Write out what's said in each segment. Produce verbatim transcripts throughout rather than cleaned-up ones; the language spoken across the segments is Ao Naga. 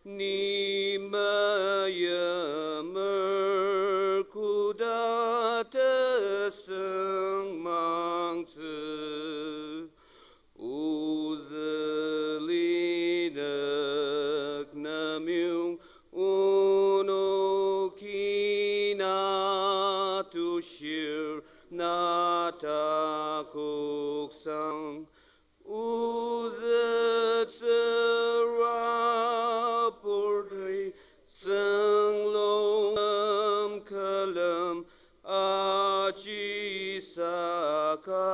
Ni meimer koda tesüngmangtsü, ozü linük nemyong onoki na tushir na takoksang. Ozü tsüra purtui tsünglung külem aji saka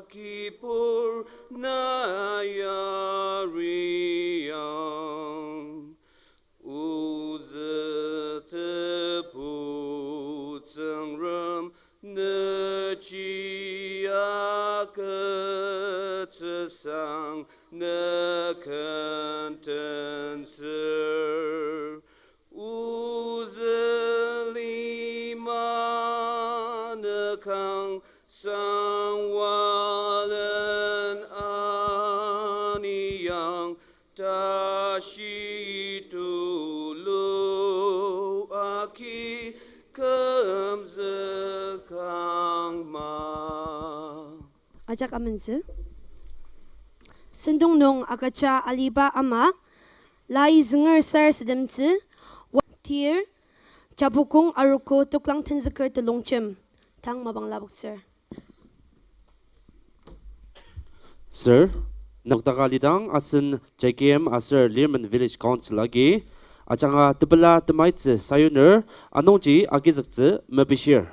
kibur na yariang. Ozü tebu Tsüngrem, ne ji agütsüsang ne ken tensür. Ozü lima ne kang sangwalen aniang, tashi tulu agi kümzükangma. Ajak amentsü. Sentong nung agüja aliba ama, lai zünger sarasademtsü, wa tir, Japukong arogo toklang tenzüker telongjem, tang mapang lapoktsür. Sir, nokdaka lidang asen J K M aser Lirmen Village Council agi ajanga tepela temaitsü sayuner anungji agizüktsü mepishir.